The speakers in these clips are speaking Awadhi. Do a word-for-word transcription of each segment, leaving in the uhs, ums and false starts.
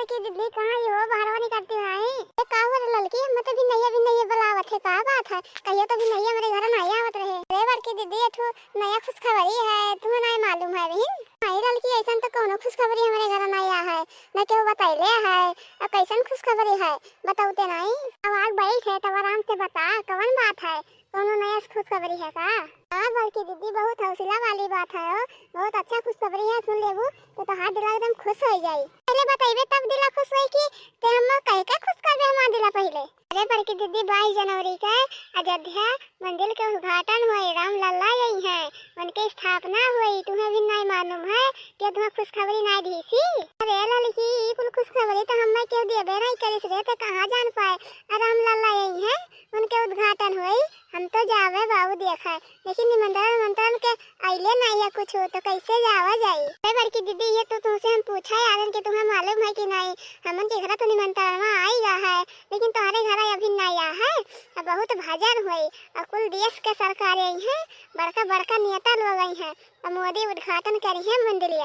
कि दीदी, कहाँ ये हो, बाहरवा निकलती हो आई? ए, का हो रे ललकी, हम तो भिनैया भिनैया बुलावत है, का बात है? कहियो तो भिनैया हमरे घर नाई आवत रहे। अरे बड़की दीदी, एठू नया खुशखबरी है, तुम्हें नाई मालूम है बहिन? नाई ललकी, ऐसन तो कौनो खुशखबरी हमरे घर नाई आ है, न केहू बतैले है। अब कैसन खुशखबरी है, बतौते नाई? अब आग बैठ है, तब आराम से बता, कवन बात है? कौनो नया खुशखबरी है का? हाँ बड़की दीदी, बहुत हौसला वाली बात है हो, बहुत अच्छा खुशखबरी है, सुन लेबू तो तोहार दिल एकदम खुश हो जाई। पहले बतैबे तब दिला खुश होई कि ते हम कह के खुश करबे हमार दिला पहले। अरे बड़की दीदी, बाईस जनवरी के अयोध्या मंदिर के उद्घाटन होई, राम लल्ला आई हैं, उनके स्थापना होई, तुम्हें भी नहीं मालूम है कि तुम्हें खुशखबरी नहीं दीसी? अरे ललकी, ई कुल खुशखबरी तो हमें केहू देबे नहीं करिस रे, ते कहाँ जान पाए? आ राम लल्ला आई हैं, उनके उद्घाटन होई, हम तो जावे बाबू देखे, लेकिन निमंत्रण निमंत्रण के अइले नहीं है कुछ, तो कैसे जावा जाई? अरे बड़की दीदी, ये तो तुमसे हम पूछा यारन कि तुम्हें मालूम है कि नहीं, हमन के घर तो निमंत्रणवा आई गा है, लेकिन तुम्हारे घर अभी नहीं आ है। अब बहुत भजन होई, और कुल देश के सरकार आई है, बड़का बड़का नेता लोग आई है, और मोदी उद्घाटन करी है मंदिर।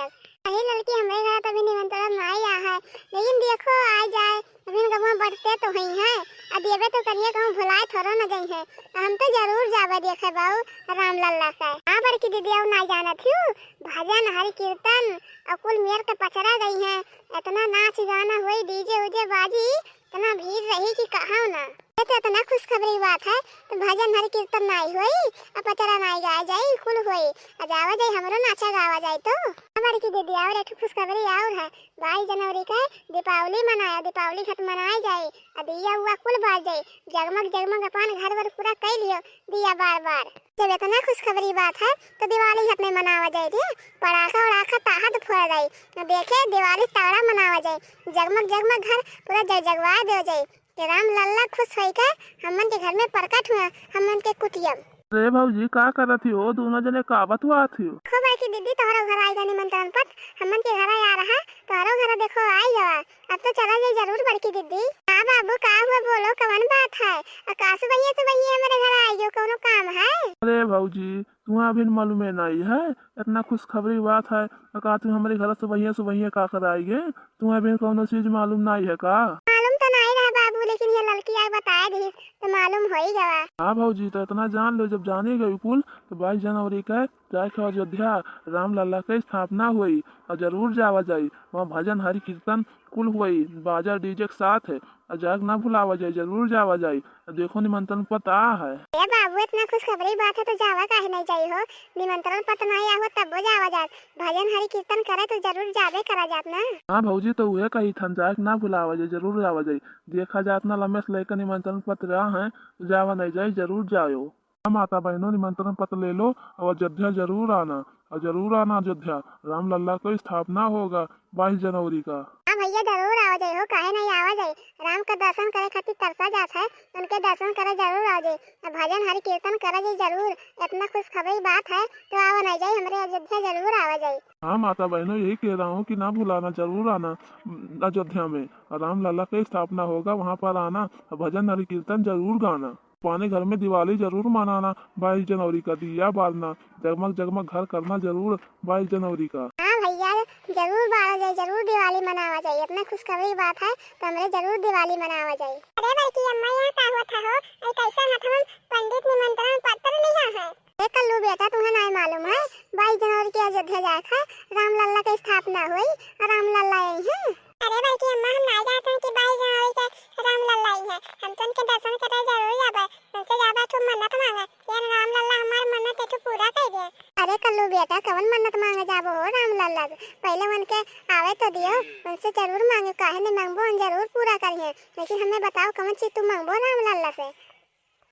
अरे ललकी, हमरे घर तो अभी निमंत्रण नहीं आ है, लेकिन देखो आ जाए, अभी गवा बढ़ते तो हुई है, अब देबे तो करिए कहूँ भुलाए थोड़ो न गई है, हम तो जरूर जाबे देखे बाऊ राम लल्ला के। हाँ बड़की दीदी, और ना जानत हूँ, भजन हरि कीर्तन और कुल मेर के पचरा गई है, इतना नाच गाना होई, डीजे उजे बाजी, इतना भीड़ रही कि कहा ना। ये तो इतना खुशखबरी बात है, तो भजन हरि कीर्तन नाई होई, अब पचरा नाई गाए जाई, कुल होई, आ जावा जाई, हमरो नाचा गावा जाई तो। हाँ बड़की दीदी, और एक ठो खुशखबरी और है, बाईस जनवरी के दीपावली मनाया, दीपावली घट मनाए जाई, आ दिया हुआ कुल बार जाई, जगमग जगमग अपन घर वर पूरा कई लियो दिया बार बार। जब इतना खुशखबरी बात है तो दिवाली घट में मनावा जाए जी, पड़ाका उड़ाका ताहत फोड़ा जाए, देखे दिवाली तगड़ा मनावा जाए, जगमग जगमग घर पूरा जगजगवा दे जाए कि राम लल्ला खुश होई के हमन के घर में प्रकट हुआ, हमन के कुटियम। अरे भौजी, का करत ही हो? दोनों जने का बतुआत ही हो? खो बड़की दीदी, तोहरो घर आई गवा निमंत्रण पत्र, हमन के घर आ रहा, तोहरो घर देखो आई गवा। अब तो चला जाई जरूर बड़की दीदी। हाँ बाबू, का हुआ बोलो, कवन बात है? आ का सुबहिया सुबहिया हमरे घर आई गयो, कौनो काम है? अरे भौजी, तुम्हें अभी मालूमे नहीं है, इतना खुशखबरी बात है, आ का तुम हमरे घर सुबहिया सुबहिया का कर आई गए? तुम्हें अभी कौनो चीज मालूम नहीं है का? मालूम तो नहीं रहा बाबू, लेकिन ये ललकी आए बताए दी तो मालूम हो ही गवा। हाँ भौजी, तो इतना जान लो, जब जाने गई कुल तो बाईस जनवरी का जाए के अयोध्या राम लल्ला के स्थापना हुई और जरूर जावा जाई। वहाँ भजन हरि कीर्तन कुल हुई, बाजा डीजे के साथ है। और जाए के ना भुलावा जाई, जरूर जावा जाई। और देखो निमंत्रण पत्र आ है। ए बाबू, इतना खुशखबरी बात है तो जावा काहे नहीं जाई हो? निमंत्रण पत्र नहीं आवा तबो जावा जात, भजन हरि कीर्तन करे तो जरूर जाबे करा जात ना। हाँ भौजी, तो उहे कही थन, जाए के ना भुलावा जाई, जरूर जावा जाई। देखा जात ना लम्बे से लेकर निमंत्रण पत्र आ है, तो जावा नहीं जाई, जरूर जाओ। हाँ माता बहनों, निमंत्रण पत्र ले लो और अयोध्या जरूर आना, और जरूर आना अयोध्या, राम लल्ला को स्थापना होगा बाईस जनवरी का। हाँ भैया, जरूर आवा जाए हो, काहे नहीं आवा जाए। राम का दर्शन करे खातिर तरसा जात है, उनके दर्शन करे जरूर आवा जाए, और भजन हरि कीर्तन करे जाए जरूर। इतना खुशखबरी बात है तो आवा नहीं जाए, हमरे अयोध्या जरूर आवा जाए। हाँ माता बहनों, यही कह रहा हूँ कि ना भुलाना, जरूर आना, उम, अयोध्या में राम लल्ला की स्थापना होगा, वहाँ पर आना, भजन हरि कीर्तन जरूर गाना। अपने घर में दिवाली जरूर मनाना, बाईस जनवरी का दिया बारना, जगमग जगमग घर करना जरूर बाईस जनवरी का। हाँ भैया, जरूर बारा जाए, जरूर दिवाली मनावा जाए। इतना खुशखबरी बात है तो हमरे जरूर दिवाली मनावा जाए। अरे बड़की अम्मा, यहाँ का हुआ था हो? अरे कैसा हाथ में पंडित निमंत्रण पत्र लिया है? ए कल्लू बेटा, तुम्हें नाय मालूम है, बाईस जनवरी के अयोध्या जाए है, राम लल्ला के स्थापना हुई, राम लल्ला आई हैं। अरे बड़की अम्मा, हम नाय जानत हैं कि बाईस जनवरी के राम लल्ला आई हैं, हम तो उनके दर्शन करे जरूर जाबे, उनसे जाबे तो मन्नत मांगे, यार राम लल्ला हमार मन्नत एक पूरा कर दे। अरे कल्लू बेटा, कवन मन्नत मांगे जाबो हो राम लल्ला से? पहले उनके आवे तो दियो, उनसे जरूर मांगे, काहे नहीं मांगबो, हम जरूर पूरा करिए, लेकिन हमें बताओ कवन चीज तू मांगबो राम लल्ला से?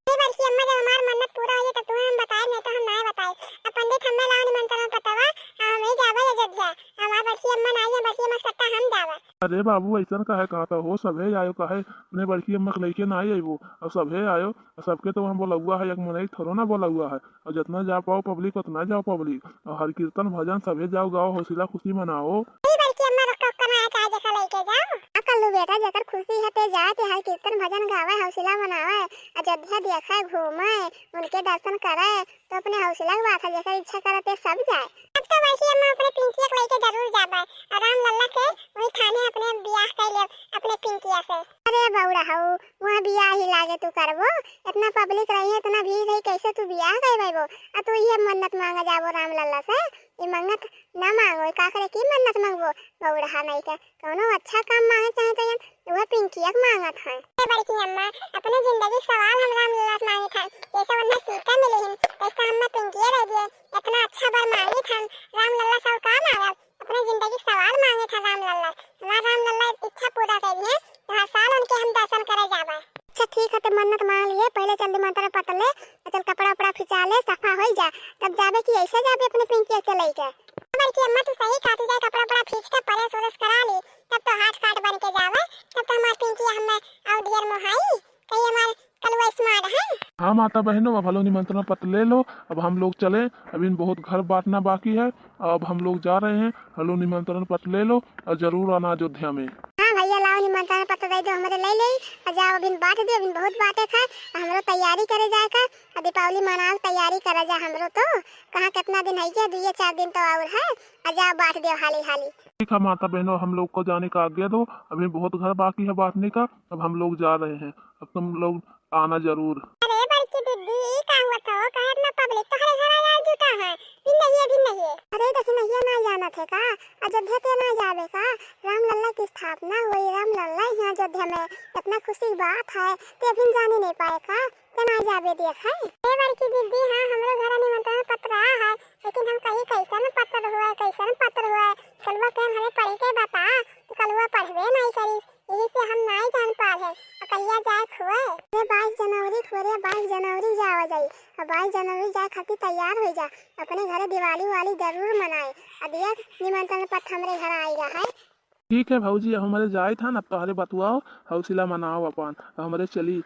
ए बड़की अम्मा, जब हमार मन्नत पूरा होई तब तुम्हें हम बताए, नहीं तो हम नाय बताए। अब पंडित हमें लाओ निमंत्रण पत्रवा, आ हम ही जाबे अयोध्या। हमार बड़की अम्मा नाई है, बड़की अम्मा के सट्टा हम जाबे। अरे बाबू, ऐसन काहे कहता हो? सभे आयो, काहे अपने बड़की अम्मा के लेके नाई आइबो? अब सभे आयो, सबके तो वहाँ बोलौआ है, एक मनई थोड़ो ना बोलौआ है। और जितना जा पाओ पब्लिक, उतना जाओ पब्लिक। और हर कीर्तन भजन सभे जाओ, गाओ, हौसला खुशी मनाओ। ई बड़की अम्मा रुक, रुक, कमाए का जगह लेके जाओ। आ कल्लू बेटा, जेकर खुशी है ते जाए, ते हर कीर्तन भजन गावे, हौसला मनावे, अयोध्या देखे, घूमे, उनके दर्शन करे, तो अपने हौसला के बात है, जेकर इच्छा करे ते सब जाए। अब तो बड़की अम्मा अपने पिंकिया के लेके जरूर जाबे, और राम लल्ला के वही थाने अपने ब्याह कर ले। तू करबो? इतना public रही है, इतना भीड़ रही, कैसे तू बियाह कर पाइबो? आ तू ये मन्नत मांगा जाबो राम लल्ला से? ये मन्नत ना मांगो, ये का करे की मन्नत मांगबो? बौड़हा नहीं के, कौनो अच्छा काम मांगे चाहे तो ये वह पिंकिया के मांगत है। ए बड़की अम्मा, अपने जिंदगी के सवाल हम राम लल्ला से मांगे थे, जैसे उन्हें सीता मिली हिन, तैसे हम पिंकिया रह दिए। इतना अच्छा बर मांगे थे राम लल्ला से, और का मांगब? अपने जिंदगी के सवाल मांगे थे राम लल्ला, हमार राम लल्ला इच्छा पूरा करिए, तो हर साल उनके हम दर्शन करे जाबे। अच्छा ठीक है, तो मन्नत मांग लिए, पहले चल निमंत्रण पत्र ले, और चल कपड़ा उपड़ा खिंचा ले, सफा हो जा, तब जाबे कि ऐसे जाबे अपने पिंकिया के लेके। बड़की अम्मा तू सही कहती, जाए कपड़ा उपड़ा खींच के press व्रेस करा ली, तब तो hot card बन के जावे, तब तो हमार पिंकिया हमें और ढेर मोहाई, कहीं हमार कलुआ smart है। हाँ माता बहनों, अब हलो निमंत्रण पत्र ले लो, अब हम लोग चले, अभी बहुत घर बांटना बाकी है, अब हम लोग जा रहे हैं। हलो निमंत्रण पत्र ले लो और जरूर आना अयोध्या में। हाँ भैया, लाओ निमंत्रण पत्र दे दो हमरे, ले ले, और जाओ, अभी बांट दो, अभी बहुत बांटे का, हमरो तैयारी करे जाए का, और दीपावली मनाओ, तैयारी करे जा हमरो तो, कहाँ कितना दिन है, ये दुइये चार दिन तो और है, और जाओ बांट दो हाली हाली। ठीक है माता बहनों, हम लोग को जाने का आज्ञा दो, अभी बहुत घर बाकी है बांटने का, अब हम लोग जा रहे हैं, अब तुम लोग आना जरूर। अरे बड़की दीदी, ई का हुआ था? काहे इतना public तोहरे घर आया जुटा है? भी नहीं है, भी नहीं है। अरे दखिनहिया ना जानत है का? अयोध्या ते ना जाबे का? राम लल्ला की स्थापना हुई, राम लल्ला यहाँ अयोध्या में, इतना खुशी की बात है, ते अभी जाने नहीं पाए का? ते ना जाबे देख है। ए बड़की दीदी, हाँ, हमरो घर निमंत्रण पत्र आया है, लेकिन हम कहीं कैसन पत्र हुआ है, कैसन पत्र हुआ है? कलुआ के हमें पढ़ के बता, तो कलुआ पढ़बे नहीं करी। यही से हम नाई जान पाए हैं, और कहिया जाए खुए। अरे बाईस जनवरी खुए रे, बाईस जनवरी जावा जाई, और बाईस जनवरी जाए खातिर तैयार हो जा, अपने घरे दिवाली वाली जरूर मनाए। अब ये निमंत्रण पत्र हमरे घर आई रहा है। ठीक है भौजी, अब हमरे जाए था ना, अब तोहरे बतुआओ, हौसला मनाओ अपन, अब हमरे चली।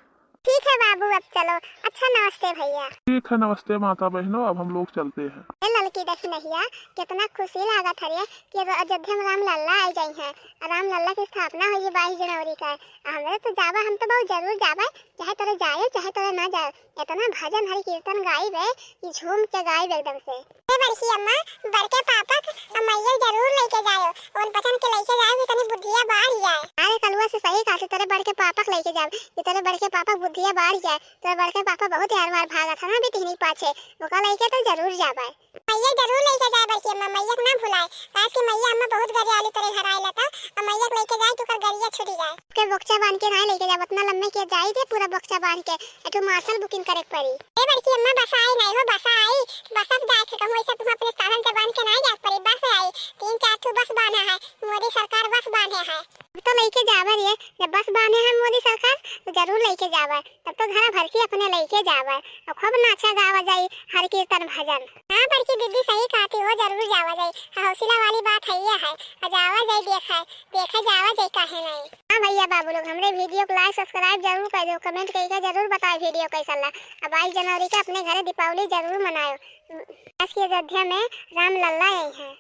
ठीक है बाबू, अब चलो। अच्छा नमस्ते भैया। ठीक है, नमस्ते माता बहनों, अब हम लोग चलते हैं। ए ललकी दखिनहिया, कितना खुशी लागत है रे कि अब अयोध्या में राम लल्ला आ जाई हैं। राम लल्ला की स्थापना हुई बाईस जनवरी का। हमरे तो जाबा, हम तो बहुत जरूर जाबे, चाहे तोरे जाए, चाहे तोरे ना जाए। इतना भजन हरि कीर्तन गाइबे कि झूम के गाइबे एकदम से। ए बड़की अम्मा, बड़के पापा के अम्मैया जरूर लेके जायो, उन बचन के लेके जायो कि तनी बुद्धिया बढ़ जाए। अरे कलुआ से सही कहते, तोरे बड़के पापा के लेके जाब, कि तोरे बड़के पापा के बुद्धिया बढ़ जाए। तोरे बड़के पापा बहुत यार मार भागत है ना बिटिहनी के पाछे, ओका लेके तो जरूर जाबे। मैया जरूर लेके जाए बड़की अम्मा, मैया के ना भुलाए, काहे कि मैया अम्मा बहुत गरियाली तोरे घर आइला त, और मैया के लेके जाए तो ओकर गरिया छूट जाए। के बोकचा बांध के ना लेके जाब, उतना लम्बे के जाई दे पूरा बोकचा बांध के, एठो मार्शल booking करे के पड़ी। ए बड़की अम्मा बस आई नहीं हो, बस आई, बस अब जाए के कहूँ, ऐसे तुम अपने साधन से बांध के ना जाए पड़ी, बस आई, तीन चार ठो बस बांधा है, मोदी सरकार बस बांधे है। अब तो लेके जाबे रे, जब बस बांधे है मोदी सरकार तो जरूर लेके जाबे। तब तो घरा भर के अपने लेके जाबे, और खूब नाचा गावा जाई, हरि कीर्तन भजन। हाँ बड़की दीदी सही कहती हो, जरूर जावा जाई, हौसला वाली बात है ये है, और जावा जाई देखे, देखे जावा जाई काहे नहीं। हाँ भैया बाबू लोग, हमरे video को like subscribe जरूर कर दो, comment करके जरूर बताओ video कैसा लगा। अब बाईस जनवरी के अपने घरे दीपावली जरूर मनाओ, आज की अयोध्या में राम लल्ला आई हैं।